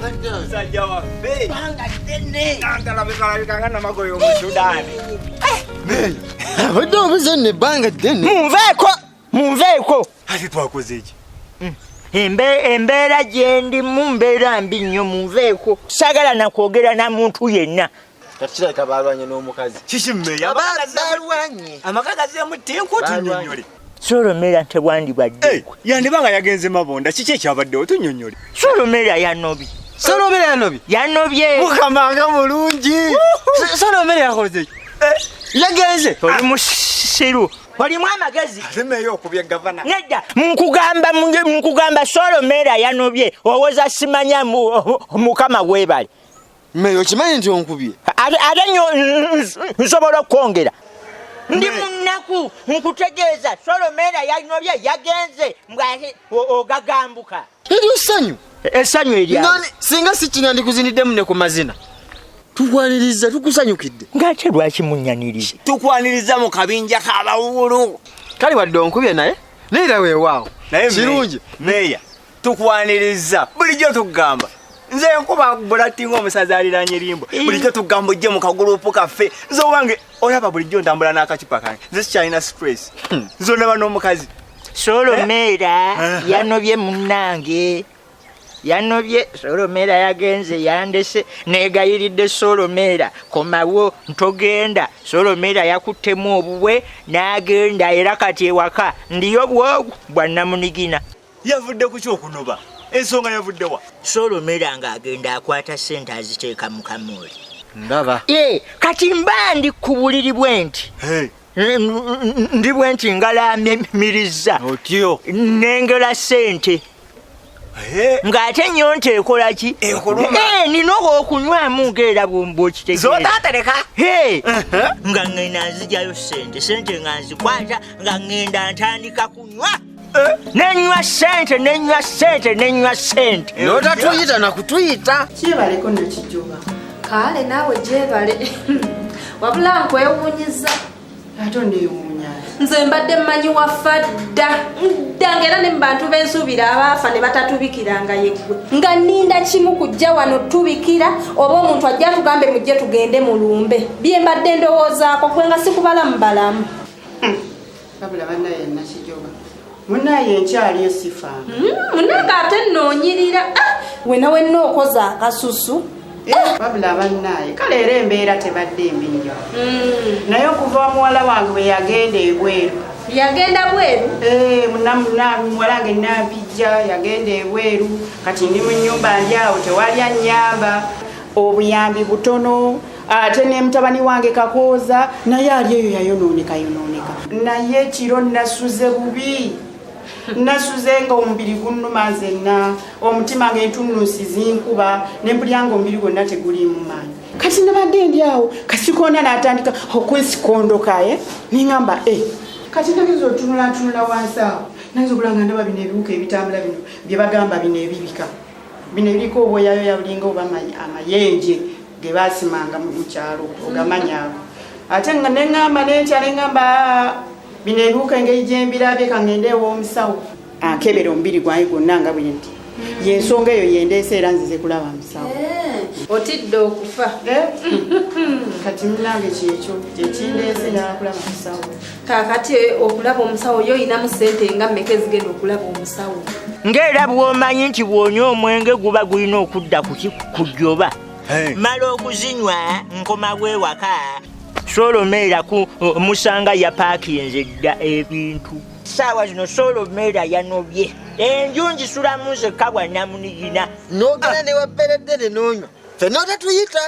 Musajja waffe. Banga ddene. Nandalabika nga namagoye omusudaani. Abadde obuze nno ebbanga ddene. Munveeko, munveeko. Ate twakoze ki? Embeera gyendimu mbeera mbi nnyo, munveeko. Saagala na kwogera na muntu yenna. Kati kirabika baalwanye n'omukazi. Kiki mmeeya? Baalwanye. Amaka gazeemu ttinku tunnyonnyole. Solomera tewandibadde. Yandiba nga yagenze Mabonda, kiki ekyabaddewo tunnyonnyole. Solomera yanobye. Solomera yanobye? Yanobye. Mukama nga mulungi. Solomera yakoze ki? Yagenze. Oli musiru. Olimu amagezi. Ate mmeeya okubye gavana. Nedda, nkugamba Solomera yanobye. Owoza simanya Mukama weebale. Mmeeya okimanyi nti onkubye? Ate nnyo nsobola okwongera. Ndi munaku nkutegeeza Solomera yanobye yagenze mbw'ate ogagambuka. Eryo ssanyu. Essanyu eryawe. Nani, singa si kino ndikuziniddemu ne ku mazina. Tukwaniriza, tukusanyukidde. Ng'ate lwaki munnyaniriza? Tukwaniriza mu kabinja k'abawuulu. Kale wadde onkubye naye, naye era weewaawo. Naye Kirungi. Meeya, tukwaniriza. Bulijjo tugamba. Nze nkuba bulati ng'omusazi aliraanye limbo. Bulijjo tugamba ojje mu kagulupu kaffe. Nze owange olaba bulijjo ntambula n'akacupa kange. Nze sikyalina stress. Nze onaba n'omukazi. Solomera yanobye munnange. Yanobye Solomera yagenze yandese negayiridde Solomera komawo ntogenda. Solomera yakuttemu obubwe n'agenda era kati ewaka ndiyo bwogu bwa nnamunigina. Yavudde ku ky'okunoba. Ensonga yavudde wa? Solomera ng'agenda akwata ssente aziteeka mu kamooli. Ndaba. Kati mba ndi ku buliri bwe nti. Ndi bwe nti ngalaamiriza. Otyo. Nnengera ssente. Ng'ate nnyonta ekola ki? Ekuluma. Nina okunywamu ng'era bw'okitegeera. Z'otaatereka. Nga ŋŋenda nzigyayo ssente, ssente nga nzikwata, nga ŋŋenda ntandika kunywa. Nenywa ssente, nenywa ssente, nenywa ssente. N'otatuyita na kutuyita. Kyebaleko Nakijoba. Kale naawe gyebale. Wabula nkwewuunyiza. Ate onneewuunya. Nze mbadde mmanyi wafa dda. Dda ng'era ne mu bantu b'ensuubira abaafa ne batatubikiranga ye ggwe. Nga nninda kimu kujja wano tubikira oba omuntu ajja atugambe mujje tugende mu lumbe. Bye mbadde ndowoozaako gwe nga sikubala mu balamu. Wabula bannaye Nakijoba. Munnaye nkyaliyo sifaanga. Munnange ate nnoonyirira. Wenna wenna okoze akasusu. Wabula bannaye, kale era embeera tebadde mbi nnyo. Naye okuva muwala wange bwe yagenda ebweru. Yagenda bweru? Muwala wange Nampijja yagenda ebweru. Kati ndi mu nnyumba ndi awo tewali annyamba. Obuyambi butono. Ate ne mutabani wange Kakooza naye ali eyo yayonooneka yonooneka. Naye ekiro nasuze bubi. Nasuze nga omubiri gunnuma nzenna, omutima ng'entunnunsi zinkuba, ne mpulira ng'omubiri gwonna teguliimu maanyi. Kati nabadde ndi awo, kasikoona n'atandika okwesikondoka, Ne ŋŋamba, kati nageza otunula ntunula wansi awo. Nageza okulaba nga ndaba bino ebiwuka ebitambula bino bye bagamba bino ebibika. Bino ebiriko obwoyayoya bulinga oba amayenje ge baasimanga mu kyalo, ogamanyi ago. Ate nga ne ŋŋamba n'enkya ne ŋŋamba, bino ebiwuka engeri gye mbirabye ka ŋŋende ew'omusawo. Ankebera omubiri gwange gwonna nga bwe nti. Y'ensonga eyo ye ndeese era nzize kulaba musawo. Otidde okufa. Kati munnange kyekyo, kye kindeese njagala kulaba musawo. Kaakati okulaba omusawo yo olinamu ssente nga mmeka ezigenda okulaba omusawo? Ng'era bw'omanyi nti bw'onywa omwenge guba gulina okudda ku ki? Ku jjoba. Mmala okuzinywa nkomawo ewaka. Solomera ku musanga yapaakinze dda ebintu. Ssaawa zino Solomera yanobye. Enju ngisulamu nzekka bwa nnamunigina. N'ogenda ne wabbereddere n'onywa. Ffe n'otatuyita.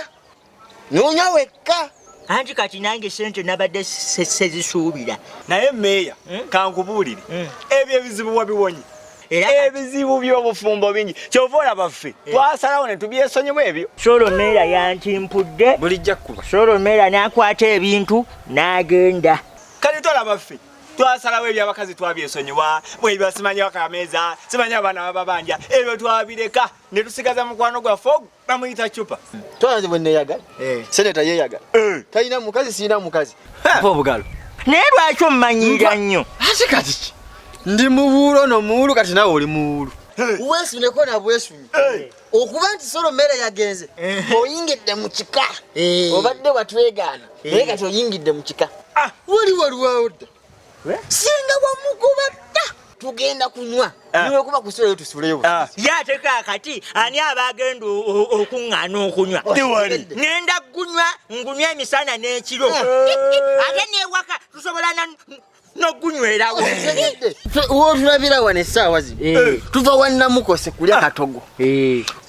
N'onywa wekka. Anti kati nange ssente nabadde sezisuubira. Naye mmeeya, kankubuulire. Ebyo ebizibu wabiwonye. Era kati Ebizibu by'obufumbo bingi. Ky'ova olaba ffe, twasalawo ne tubyesonyiwa ebyo. Solomera yantimpudde. Bulijjo akkuba. Solomera n'akwata ebintu n'agenda. Kati tolaba ffe, twasalawo eby'abakazi twabyesonyiwa, bwe simanyi akameeza, simanyi abaana bababanja, ebyo twabireka ne tusigaza mukwano gwaffe ogwo bamuyita cupa. Twaze bwe neeyagala. Seneta yeeyagala. Talina mukazi, sirina mukazi. Mpa obugalo. Naye lwaki ommanyirira nnyo? Ate kati ki? Ndi muwuulu ono muwuulu kati naawe oli muwuulu. Weesuneko na bwesunyi. Okuba nti Solomera yagenze, oyingidde mu kika. Obadde watwegaana, naye kati oyingidde mu kika. Wali waliwawo dda. Singa wamugoba dda. Tugenda kunywa. Niwe kuba kusuleyo tusuleyo. Ye ate kaakati ani aba agenda okuŋŋaana okunywa? Ŋŋenda kunywa ngunywa emisana n'ekiro. Ate n'ewaka tusobola n'okunywerawo. W'otulabira wano essaawa zino, tuva wa Namukose kulya katogo.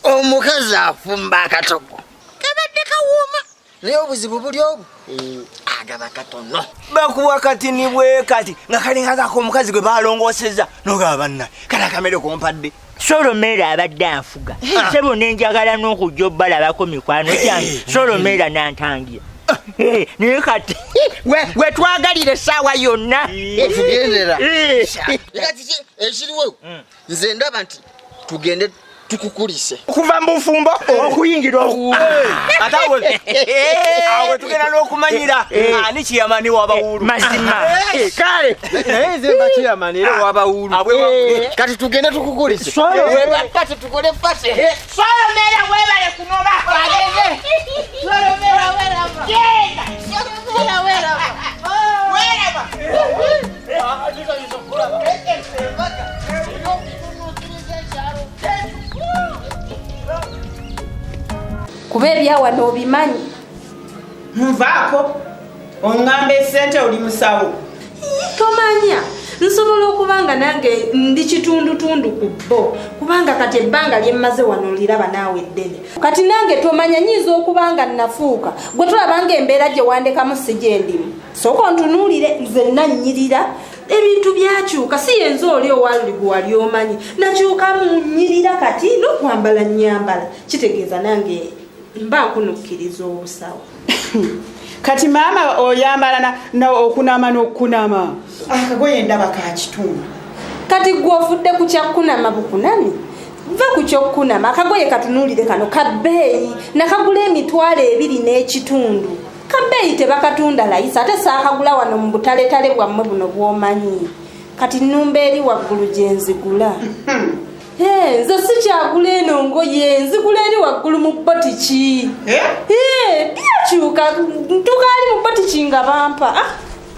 Omukazi afumba akatogo. Kabadde kawooma. Naye obuzibu buli obu. Agaba katono. Bakuwa kati ni bwe kati nga kalinga kako omukazi gwe balongoosezza n'ogaba banna kale akamere kompadde. Solomera abadde anfuga. Ssebo ne njagala n'okujja obbalabako mikwano gyange. Solomera n'antangira. Naye kati we twagalira essaawa yonna. Otugendera. Kati ki ekiriwo? Nze ndaba nti tugende tukukulise. Okuva mu bufumbo okuyingira ate awo tugenda n'okumanyira ani kiyamani w'abawuulu. Mazima. Kale. Naye nze mba kiyamani era w'abawuulu. Kati tugende tukukulise. Pate tukole pate. Solomera weebale kunoba. Solomera weeraba. Genda. Solomera weeraba. Weeraba. Kuba ebyawano obimanyi. Nvaako oŋŋamba essente oli musawo. Tomanya nsobola okuba nga nange ndi kitundutundu ku bo kubanga kati ebbanga lye mmaze wano liraba naawe eddene. Kati nange tomanya nnyinza okuba nga nnafuuka gwe tulaba ng'embeera gye wandekamu si gye ndimu. Sooka ontunuulire nze nannyirira ebintu byakyuka si yenze oli owaluli gwe wali omanyi nakyuka mu nnyirira kati n'okwambala nnyambala kitegeeza nange mba nkunukkiriza obusawo. Kati maama oyambala na okunama n'okunama. Akagoye ndaba ka kitundu. Kati gwe ofudde ku kyakunama bukunami? Va ku ky'okunama akagoye katunuulire kano kabbeeyi nakagula 2,500. Kabbeeyi tebakatunda layisi ate saakagula wano mu butaletale bwammwe buno bw'omanyi. Kati nnumba eri waggulu gye nzigula. Nze sikyagula eno ngoye nzigula eri waggulu mu botiki. Byakyuka ntuuka ali mu botiki nga bampa.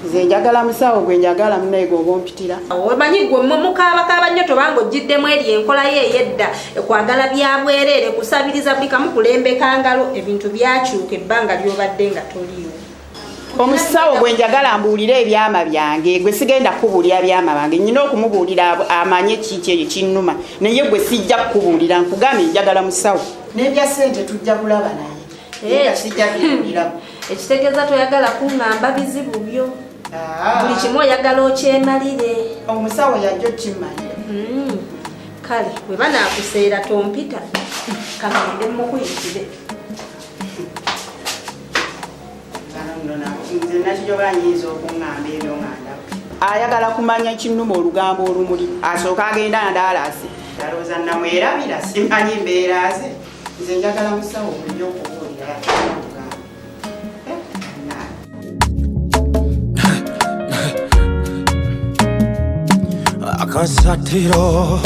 Nze njagala musawo gwe njagala munnaye gwe ompitira. Omanyi gwe mmwe mukaabakaaba nnyo tobanga oggiddemu eri enkola ye ey'edda kwagala bya bwereere kusabiriza buli kamu kulembeka ngalo ebintu byakyuka ebbanga ly'obadde nga toliiwo. Omusawo gwe njagala mbuulire ebyama byange gwe sigenda kukubuulira byama bange nnyina okumubuulira amanye kiki ekyo kinnuma naye gwe sijja kukubuulira nkugambye njagala musawo. N'ebya ssente tujja kulaba naye. Sijja kubuulira. Ekitegeeza toyagala kuŋŋamba bizibu byo. Buli kimu oyagala okyemalire. Omusawo yajja okimanya. Kale bwe banaakuseera tompita kagende mukuyitire. Nze nakijoba nnyinza okuŋŋamba ebyo nga ndaba. Ayagala kumanya kinnuma olugambo olumuli asooka agenda ndaalaase. Alowooza namwerabira simanyi mbeera ze. Nze njagala musawo bulijjo okubuulira olugambo. Akasatiro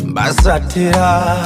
basatira.